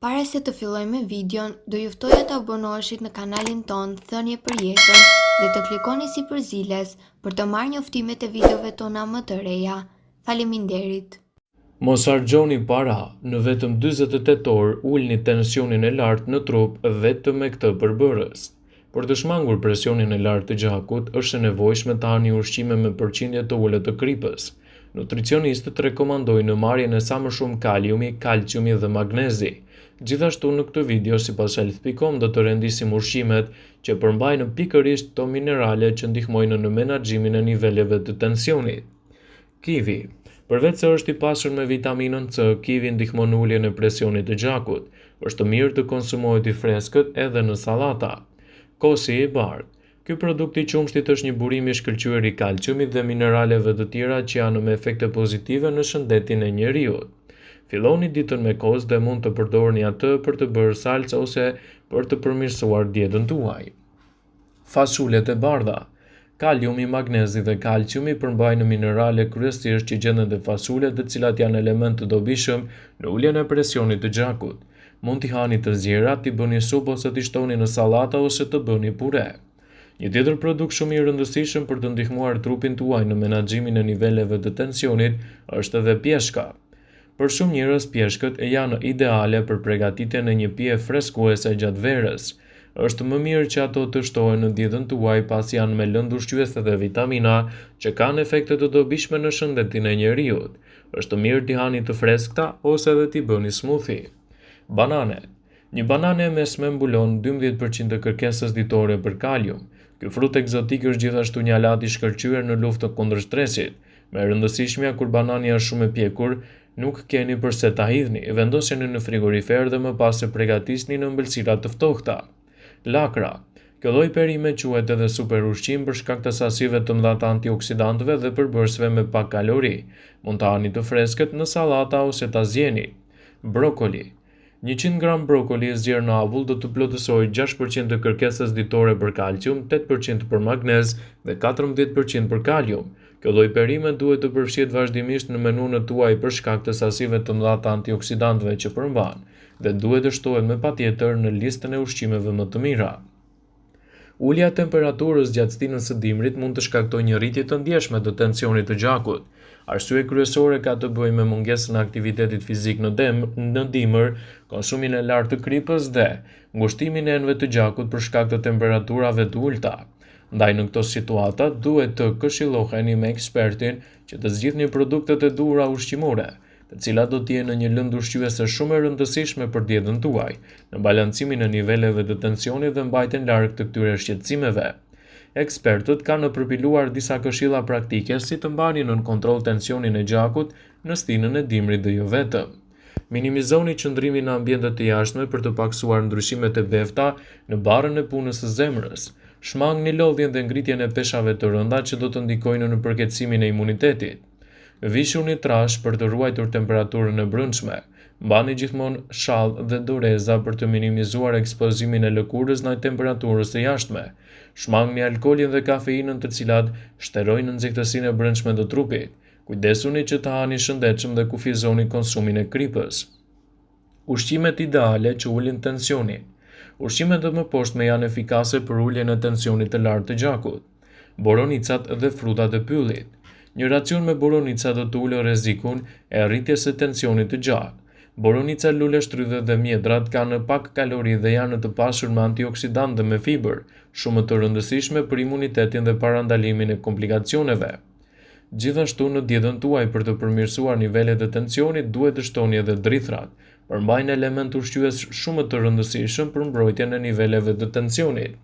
Para se të fillojmë me videon, do ju ftoja të abonoheshit në kanalin tonë Thënie për Jetën dhe të klikoni sipër ziles për të marrë njoftimet e videove tona më të reja. Faleminderit! Mos harxhoni para, në vetëm 48 orë ulni tensionin e lartë në trup vetëm me këtë përbërës. Për të shmangur presionin e lartë të gjakut, është e nevojshme të hani ushqime me përqindje të ulët të kripës. Nutricionistët rekomandojnë marrjen e sa më shumë kaliumi, kalciumi dhe magnezi. Gjithashtu në këtë video sipas health.com do të rendisim ushqimet që përmbajnë pikërisht këto minerale që ndihmojnë në menaxhimin e niveleve të tensionit. Kivi. Përveç se është i pasur me vitaminën C, kivi ndihmon në uljen e presionit të gjakut. Është mirë të konsumohet i freskët edhe në sallata. Kosi i bardhë. Ky produkt i qumështit është një burim i shkëlqyer i kalciumit dhe mineraleve të tjera që janë me efekte pozitive në shëndetin e njeriut. Filloni ditën me kos dhe mund të përdorni atë për të bërë salcë ose për të përmirësuar dietën tuaj. Fasulet e bardha. Kaliumi, magnezi dhe kalciumi përmbajnë minerale kryesisht që gjenden te fasulet të cilat janë elementë të dobishëm në uljen e presionit të gjakut. Mund t'i hani të ziera, t'i bëni supë ose t'i shtoni në sallata ose të bëni pure. Një tjetër produkt shumë i rëndësishëm për të ndihmuar trupin tuaj në menaxhimin e niveleve të tensionit është edhe pjeshka. Për shumë njerëz pjeshkët janë ideale për pregatitjen e një pije freskuese gjatë verës. Është më mirë që ato të shtohen në dietën tuaj pasi janë me lëndë ushqyese dhe vitamina që kanë efekte të dobishme në shëndetin e njeriut. Është mirë t'i hani të freskëta ose edhe t'i bëni smoothie. Bananet. Një banane e mesme mbulon 12 për qind të kërkesës ditore për kalium. Ky frut ekzotik është gjithashtu një aleat i shkëlqyer në luftën kundër stresit. Më e rëndësishmja, kur banania është shumë e pjekur, nuk keni përse ta hidhni, vendoseni në frigorifer dhe më pas e pregatisni në ëmbëlsira të ftohta. Lakra. Kjo lloj perime quhet edhe superushqim për shkak të sasive të mëdha të antioksidantëve dhe përbërësve me pak kalori. Mund ta hani të freskët në sallata ose ta zieni. Brokoli. 100 gram brokoli i zier në avull do të plotësojë 6% të kërkesës ditore për kalcium, 8% për magnez dhe 14% për kalium. Kjo lloj perime duhet të përfshihet vazhdimisht në menunë tuaj për shkak të sasive të mëdha të antioksidantëve që përmban dhe duhet të shtohet me patjetër në listën e ushqimeve më të mira. Ulja e temperaturës gjatë stinës së dimrit mund të shkaktojë një rritje të ndjeshme të tensionit të gjakut. Arsye kryesore ka të bëjë me mungesën e aktivitetit fizik në dem, në dimër, konsumin e lartë të kripës dhe ngushtimin e enëve të gjakut për shkak të temperaturave të ulëta. Ndaj në këto situata duhet të këshilloheni me ekspertin që të zgjidhni produktet e duhura ushqimore. të cilat do të jenë një lëndë ushqyese shumë e rëndësishme për dietën tuaj, në balancimin e niveleve të tensionit dhe mbajtjen larg të këtyre shqetësimeve. Ekspertët kanë përpiluar disa këshilla praktike si të mbani nën kontroll tensionin e gjakut në stinën e dimrit dhe jo vetëm. Minimizoni qëndrimin në ambiente të jashtme për të pakësuar ndryshimet e befta në barrën e punës së zemrës. Shmangni lodhjen dhe ngritjen e peshave të rënda që do të ndikojnë në përkeqësimin e imunitetit. Vishuni trashë për të ruajtur temperaturën e brendshme. Mbani gjithmonë shall dhe doreza për të minimizuar ekspozimin e lëkurës ndaj temperaturës së jashtme. Shmangni alkoolin dhe kafeinën të cilat shterojnë nxehtësinë e brendshme të trupit. Kujdesuni që të hani shëndetshëm dhe kufizoni konsumin e kripës. Ushqimet ideale që ulin tensionin. Ushqimet e mëposhtme janë efikase për uljen e tensionit të lartë të gjakut. Boronicat dhe frutat e pyllit. Një racion me boronica do të ulë rrezikun e rritjes së tensionit të gjakut. Boronica, luleshtrydhet dhe mjedrat kanë pak kalori dhe janë të pasur me antioksidantë dhe me fibër, shumë të rëndësishme për imunitetin dhe parandalimin e komplikacioneve. Gjithashtu në dietën tuaj për të përmirësuar nivelet e tensionit duhet të shtoni edhe drithërat. Përmbajnë elementë ushqyes shumë të rëndësishëm për mbrojtjen e niveleve të tensionit.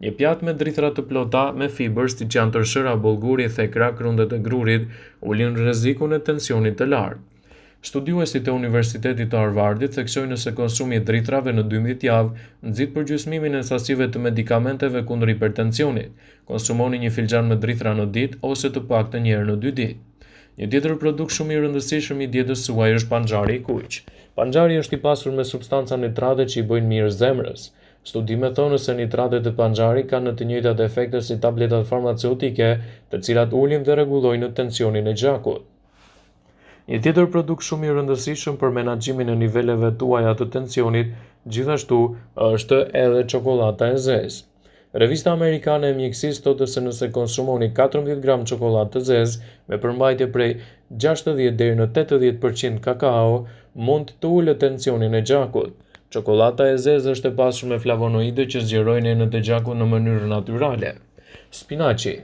Një pjatë me drithëra të plota me fibër siç janë tërshëra, bollguri, thekra, krundet e grurit, ulin rrezikun e tensionit të lartë. Studiuesit e Universitetit të Harvardit theksojnë se konsumi i drithërave në 12 javë nxit përgjysmimin e sasive të medikamenteve kundër hipertensionit. Konsumoni një filxhan me drithëra në ditë ose të paktën një herë në dy ditë. Një tjetër produkt shumë i rëndësishëm i dietës suaj është panxhari i kuq. Panxhari është i pasur me substanca nitrate që i bëjnë mirë zemrës. Studimet thonë se nitratet e panxharit kanë të njëjtat efekte si tabletat farmaceutike, të cilat ulin dhe rregullojnë tensionin e gjakut. Një tjetër produkt shumë i rëndësishëm për menaxhimin e niveleve tuaja të tensionit gjithashtu është edhe çokollata e zezë. Revista Amerikane e Mjekësisë thotë se nëse konsumoni 14 gram çokollatë të zezë me përmbajtje prej 60 deri në 80% kakao, mund të ulë tensionin e gjakut. Çokollata e zezë është e pasur me flavonoide që zgjerojnë enët e gjakut në mënyrë natyrale. Spinaqi.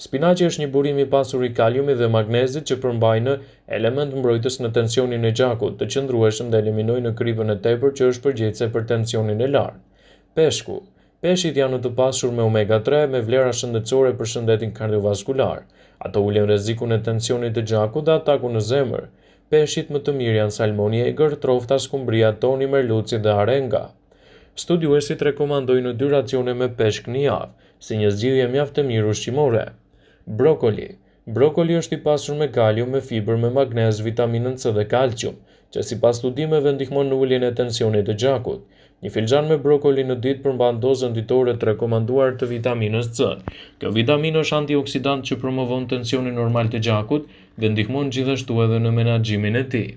Spinaqi është një burim i pasur i kaliumit dhe magnezit që përmbajnë element mbrojtës në tensionin e gjakut, të qëndrueshëm dhe eliminojnë kripën e tepërt që është përgjegjëse për tensionin e lartë. Peshku. Peshqit janë të pasur me omega 3 me vlera shëndetësore për shëndetin kardiovaskular. Ato ulin rrezikun e tensionit të gjakut dhe atakun në zemër. Peshqit më të mirë janë salmoni i egër, trofta, skumbria, toni, merluci dhe harenga. Studiuesit rekomandojnë dy racione me peshk në javë, si një zgjidhje mjaft e mirë ushqimore. Brokoli. Brokoli është i pasur me kalium, me fibër, me magnez, vitaminën C dhe kalcium, që sipas studimeve ndihmon në uljen e tensionit të gjakut. Një filxhan me brokoli në ditë përmban dozën ditore të rekomanduar të vitaminës C. Kjo vitaminë është antioksidant që promovon tensionin normal të gjakut dhe ndihmon gjithashtu edhe në menaxhimin e tij.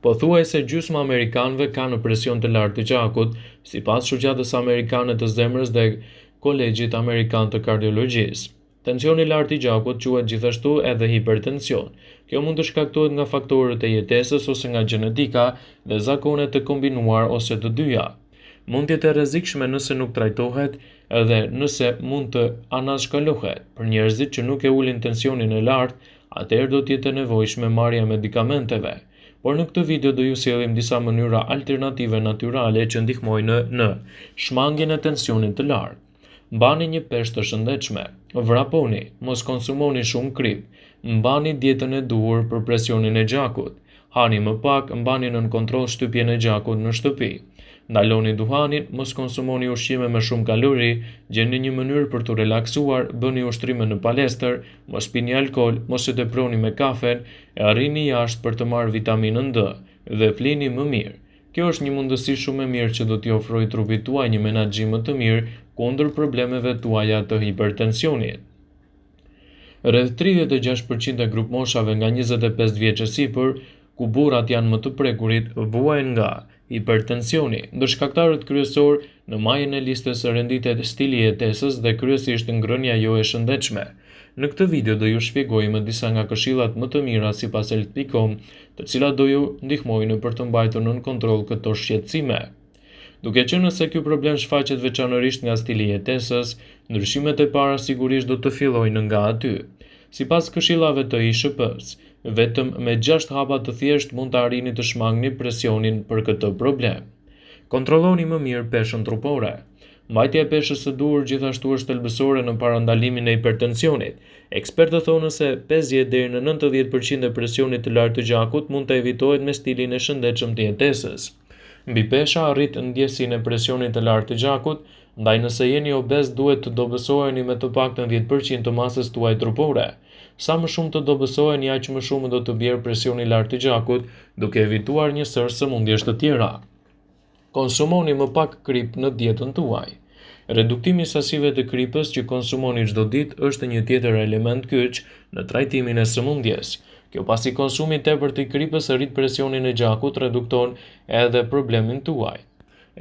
Pothuajse gjysma e amerikanëve kanë presion të lartë të gjakut, sipas Shoqatës Amerikane të Zemrës dhe Kolegjit Amerikan të Kardiologjisë. Tensioni i lartë i gjakut quhet gjithashtu edhe hipertension. Kjo mund të shkaktohet nga faktorët e jetesës ose nga gjenetika dhe zakonet të kombinuar ose të dyja. Mund të jetë e rrezikshme nëse nuk trajtohet dhe nëse mund të anashkalohet. Për njerëzit që nuk e ulin tensionin e lartë, atëherë do të jetë e nevojshme marrja e medikamenteve. Por në këtë video do ju sjellim disa mënyra alternative natyrale që ndihmojnë në shmangien e tensionit të lartë. Mbani një peshë të shëndetshme. Vraponi, mos konsumoni shumë kripë. Mbani dietën e duhur për presionin e gjakut. Hani më pak, mbani nën kontroll shtypjen e gjakut në shtëpi. Ndaloni duhanin, mos konsumoni ushqime me shumë kalori, gjeni një mënyrë për t'u relaksuar, bëni ushtrime në palestër, mos pini alkool, mos e teproni me kafen, e rrini jashtë për të marrë vitaminën D dhe flini më mirë. Kjo është një mundësi shumë e mirë që do t'i ofrojë trupit tuaj një menaxhim më të mirë kundër problemeve tuaja të hipertensionit. Rreth 36% e grupmoshave nga 25 vjeç e sipër, ku burrat janë më të prekurit, vuajnë nga hipertensioni. Ndër shkaktarët kryesorë, në majën e listës renditet stili i jetesës dhe kryesisht ngrënia jo e shëndetshme. Në këtë video do ju shpjegojmë disa nga këshillat më të mira sipas health.com, të cilat do ju ndihmojnë për të mbajtur nën kontroll këto shqetësime. Duke qenë se ky problem shfaqet veçanërisht nga stili i jetesës, ndryshimet e para sigurisht do të fillojnë nga aty. Sipas këshillave të ISHP-së, vetëm me 6 hapa të thjeshtë mund të arrini të shmangni presionin për këtë problem. Kontrolloni më mirë peshën trupore. Mbajtja e peshës së duhur gjithashtu është thelbësore në parandalimin e hipertensionit. Ekspertët thonë se 50 deri në 90% e presionit të lartë të gjakut mund të evitohet me stilin e shëndetshëm të jetesës. Mbipesha rrit ndjesinë e presionit të lartë të gjakut, ndaj nëse jeni obez duhet të dobësoheni me të paktën 10% të masës tuaj trupore. Sa më shumë të dobësoheni, aq më shumë do të bjerë presioni i lartë i gjakut, duke evituar një sërë sëmundjesh të tjera. Konsumoni më pak kripë në dietën tuaj. Reduktimi i sasive të kripës që konsumoni çdo ditë është një tjetër element kyç në trajtimin e sëmundjes. Kjo pasi konsumi i tepërt i kripës rrit presionin e gjakut, redukton edhe problemin tuaj.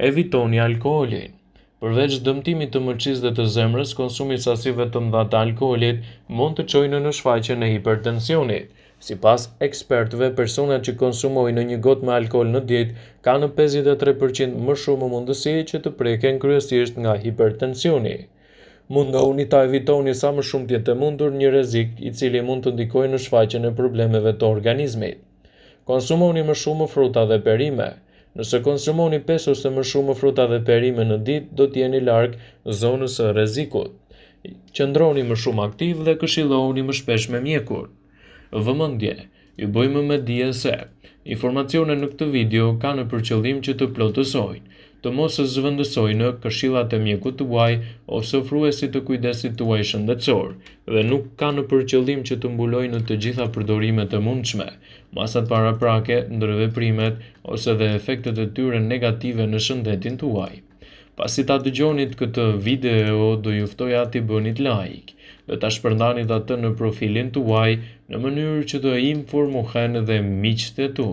Evitoni alkoolin. Përveç dëmtimit të mëlçisë dhe të zemrës, konsumi i sasive të mëdha të alkoolit mund të çojë në shfaqjen e hipertensionit. Sipas ekspertëve, personat që konsumojnë një gotë me alkool në ditë kanë 53% më shumë mundësi që të preken kryesisht nga hipertensioni. Mundohuni ta evitoni sa më shumë të jetë e mundur një rrezik i cili mund të ndikojë në shfaqjen e problemeve të organizmit. Konsumoni më shumë fruta dhe perime. Nëse konsumoni 5 ose më shumë fruta dhe perime në ditë, do të jeni larg zonës së rrezikut. Qëndroni më shumë aktiv dhe këshillohuni më shpesh me mjekun. Vëmendje, ju bëjmë me dije se informacionet në këtë video kanë për qëllim që të plotësojnë, të mos zëvendësojnë këshillat e mjekut tuaj ose ofruesit të kujdesit tuaj shëndetësor dhe nuk kanë për qëllim që të mbulojnë të gjitha përdorimet e mundshme, masat paraprake, ndërveprimet ose dhe efektet e tyre negative në shëndetin tuaj. Pasi ta dëgjonit këtë video, do ju ftoja t'i bënit like dhe ta shpërndanit atë në profilin tuaj në mënyrë që të informohen dhe miqtë e tu.